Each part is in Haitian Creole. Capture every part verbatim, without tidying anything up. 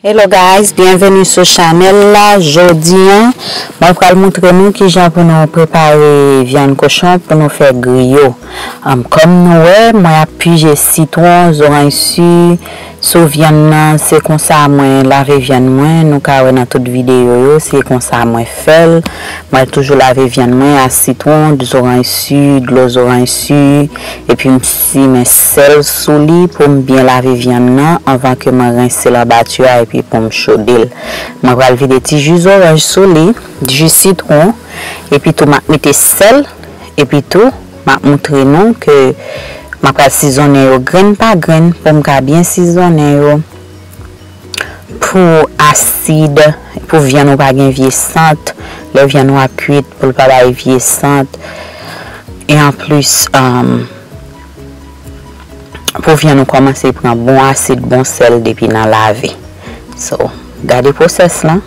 Hello guys, byenveni sou chanèl la. Jodi an, mwen pral moutre nou kijan pou nou prepare vyann kochon pou nou fè griyo. Am, kòm nou wè, mwen ap pije sitwon, zoranj si sou vyann nan. Se konsa mwen lave vyann mwen. Nou ka wè nan tout videyo yo, se konsa mwen fè l. Mwen toujou lave vyann mwen a sitwon, zoranj si, dlo zoranj si, epi m simen sèl sou li pou m byen lave vyann nan anvan ke mwen rense l anba tyo a epi pou m chode l. Mwen pral vide ti ji zoranj sou li, ji sitwon, epi tou m ap mete sèl, epi tou m ap moutre nou ke m ap pral sizonnen yo grenn pa grenn pou m ka byen sizonnen yo. Pou asid, pou vyann ou pa gen vye sant, lè vyann ou ap kwit, pou l pa bay vye sant. E anplis, um, pou vyann ou kòmanse pran bon asid, bon sèl depi nan lave. So, gade pwosès lan.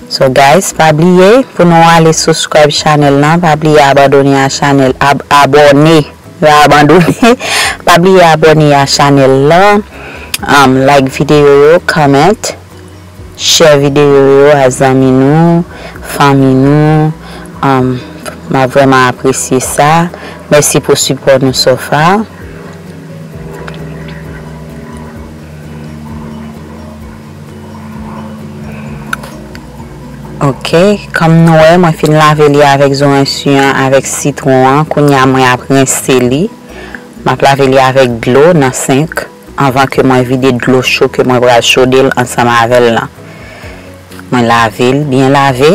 So guys, pa bliye pou nou ale subscribe chanèl lan, pa bliye abandone a chanèl, ab-, abòne, pa abandone, pa bliye abòne a chanèl lan, um, like videyo yo, comment, share videyo yo a zanmi nou, fanmi nou, um, m ap vrèman apresye sa. Mèsi pou sipò nou so far. Ok, kòm nou wè, mwen fin lave li avèk zoranj si an, avèk sitwon an. Kounye a, mwen ap rense li. M ap lave li avèk dlo nan senk anvan ke mwen vide dlo cho ke mwen pral chode l ansanm avè l lan. Mwen lave l, byen lave.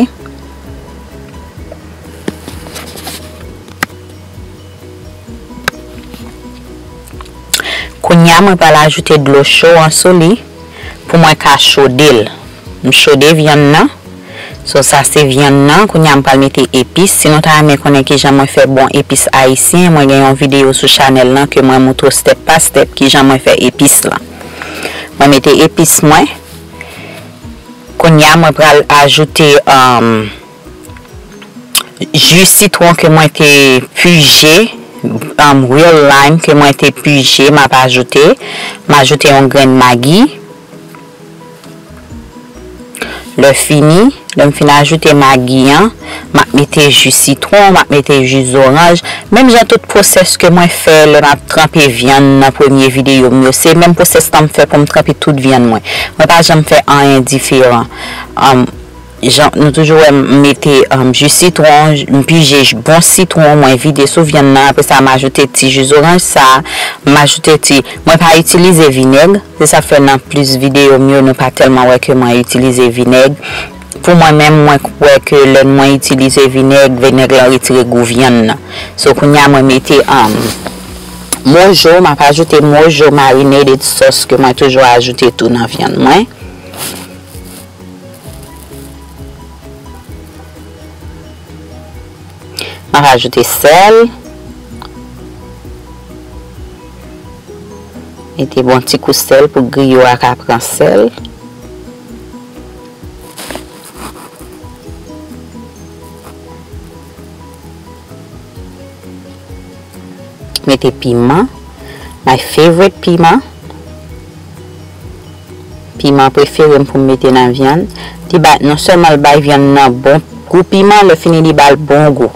Kounye a, mwen pral ajoute dlo cho an sou li pou mwen ka chode l. M chode vyann nan. So, sa se vyann nan. Kounye a, m pral mete epis. Si nou ta renmen konnen kijan mwen fè bon epis ayisyen, mwen gen yon videyo sou chanèl lan ke mwen moutre w step pa step kijan mwen fè epis lan. Mwen mete epis mwen. Kounye a, mwen pral ajoute, um, ji sitwon ke mwen te pije, um, real lime ke mwen te pije, m ap ajoute. M ajoute yon grenn magi. Lè fini, lè m fin ajoute magi an, m ap mete ji sitwon, m ap mete ji zoranj. Menm jan tout pwosès ke mwen fè lè m ap tranpe vyann nan premye videyo m yo, se menm pwosès lan m fè pou m tranpe tout vyann mwen. Mwen pa janm fè anyen diferan. Um, Jan nou toujou wè m mete, um, ji sitwon, m pije j-, bon sitwon, mwen vide sou vyann nan. Apre sa, m ajoute ti ji zoranj sa, m ajoute ti, mwen pa itilize vinèg. Se sa k fè nan plis videyo m yo, nou pa tèlman wè ke mwen itilize vinèg. Pou mwen menm, mwen wè ke lè mwen itilize vinèg, vinèg lan retire gou vyann nan. So, kounye a, mwen mete, um, mojo, m ap ajoute mojo marinated sauce ke mwen toujou ajoute tou nan vyann mwen. M ap ajoute sèl. Mete bon ti kou sèl pou griyo a ka pran sèl. Mete piman. My favorite piman. Piman prefere m pou m mete nan vyann. Li bay, non sèlman l bay vyann nan bon gou piman, lè fini li ba l bon gou.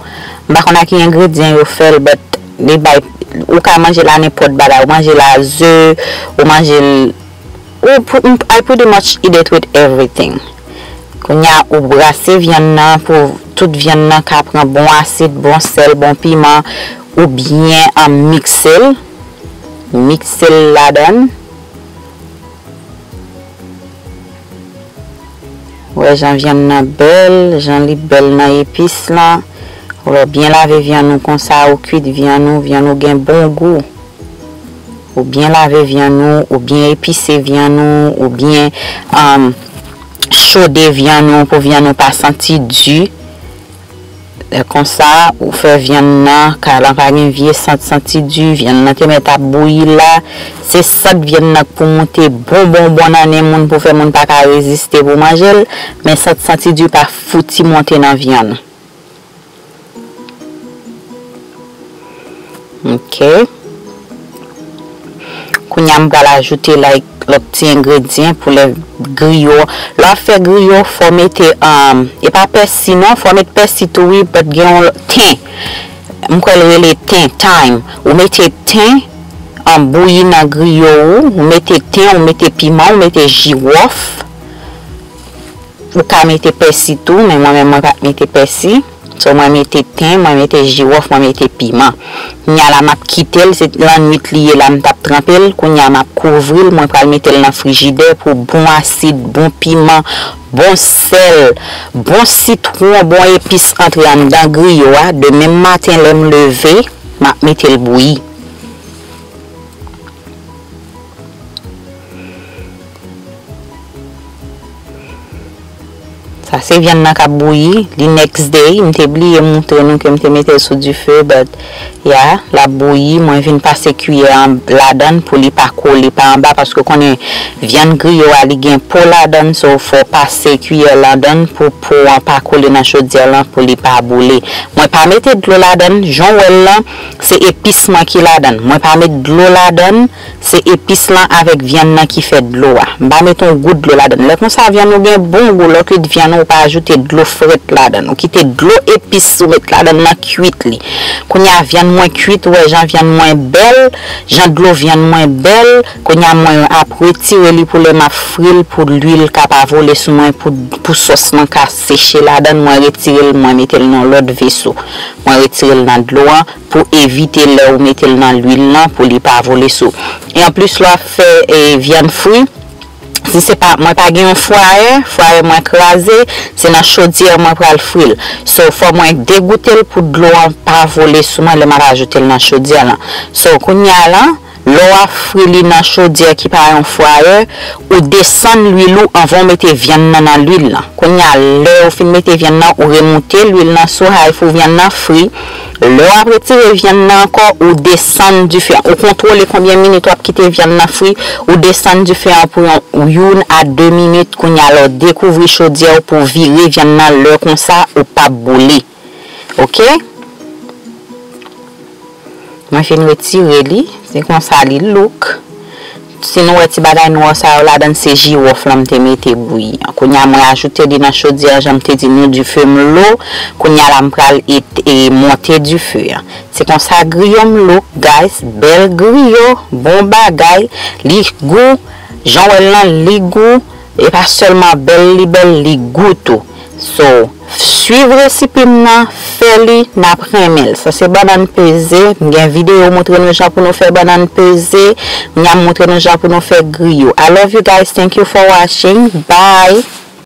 M pa konn ak ki engredyan yo fè l, but li bay, ou ka manje l a nenpòt bagay. Ou manje l a ze, ou manje l, ou, pr-, I pretty much eat it with everything. Kounye a, ou brase vyann nan pou tout vyann nan ka pran bon asid, bon sèl, bon piman, oubyen, um, mikse l. Mikse l ladan l. Wè jan vyann nan bèl, jan li bèl nan epis lan. Ou lè w byen lave vyann ou konsa, ou kuit vyann ou, vyann ou gen bon gou. Ou byen lave vyann ou, ou byen epise vyann ou, ou byen, um, chode vyann ou pou vyann ou pa santi di. Lè konsa, ou fè vyann nan, kay lan pa gen vye sant santi di, vyann nan te mèt ap bouyi la. Se sant vyann nan k pou moute bon, bon, bon nan nen moun pou fè moun pa ka reziste pou manje l, men sant santi di pa fouti monte nan vyann. Ok. Kounye a m pral ajoute like lòt ti engredyan pou lè griyo. Lè w ap fè griyo, fò w mete, um, e pa pèsi non, fò w met pèsi tou wi, but gen yon lòt ten. M kwè l rele ten, thyme. Ou mete ten, um, bouyi nan griyo ou, ou mete ten, ou mete piman, ou mete jiwòf. Ou ka mete pèsi tou, men mwen menm mwen pa t mete pèsi. So mwen mete ten, mwen mete jiwòf, mwen mete piman. Kounye a la m ap kite l, se lannwit li ye la m t ap tranpe l. Kounye a m ap kouvri l, mwen pral mete l nan frijidè pou bon asid, bon piman, bon sèl, bon sitwon, bon epis antre anndan griyo a. Demen maten lè m leve, m ap mete l bouyi. Sa se vyann nan k ap bouyi. Li next day, m te bliye moutre nou ke m te mete l sou dife, but yeah, l ap bouyi. Mwen vin pase kiyè an ladan l pou li pa kole pa anba, paske w konnen vyann griyo a li gen po ladan l, so fò w pase kiyè ladan l pou po an pa kole nan chodyè lan, pou li pa boule. Mwen pa mete dlo ladan l, jan w wè l lan, se epis mwen ki ladan l. Mwen pa met dlo ladan l, se epis lan avèk vyann nan ki fè dlo a. M pa met yon gout dlo ladan l. Lè konsa vyann ou gen bon gou, lè w kwit vyann ou, ou pa ajoute dlo frèt ladan l. Ou kite dlo epis ou met ladan l nan kwit li. Kounye a vyann mwen kwit, ou wè jan vyann mwen bèl, jan dlo vyann mwen bèl. Kounye a mwen ap retire li pou lè m ap fri l, pou lwil ka pa vole sou mwen, pou, pou sòs lan ka seche ladan l. Mwen retire l, mwen mete l nan lòt veso. Mwen retire l nan dlo an pou evite lè ou mete l nan lwil lan pou li pa vole sou. E anplis lè w ap fè e, vyann fri, si se pa, mwen pa gen yon fwayè, fwayè mwen kraze, se nan chodyè mwen pral fri l. So, fò mwen degoute l pou dlo an pa vole sou mwen lè m ap ajoute l nan chodyè lan. So, kounye a la, lè w ap fri li nan chodyè ki pa yon fwayè, ou desann lwil ou anvan w mete vyann nan nan lwil lan. Kounye a, lè ou fin mete vyann nan, ou remoute lwil nan sou hay pou vyann nan fri. Lè w ap retire vyann nan ankò, ou desann dife an. Ou kontwole konbyen minit w ap kite vyann nan fri, ou desann dife an pou yon youn a de minit. Kounye a, lè w dekouvri chodyè w pou w vire vyann nan lè konsa, ou p ap boule. Oke? Mwen fin retire li, se konsa li look. Si nou wè ti bagay nwa sa yo ladan, se jiwòf lan m te mete bouyi an. Kounye a mwen ajoute li nan chodyè an, jan m te di nou, dife m lo. Kounye a la m pral e, e monte dife an. Se konsa griyo m look, guys. Bèl griyo, bon bagay. Li gou, jan w wè l lan, li gou. E pa sèlman bèl li bèl, li gou tou. So, swiv resipi m nan, fè li, n ap renmen l. Sa se bannann peze. M gen videyo moutre nou jan pou nou fè bannann peze. M ap moutre nou jan pou nou fè griyo. I love you guys. Thank you for watching. Bye.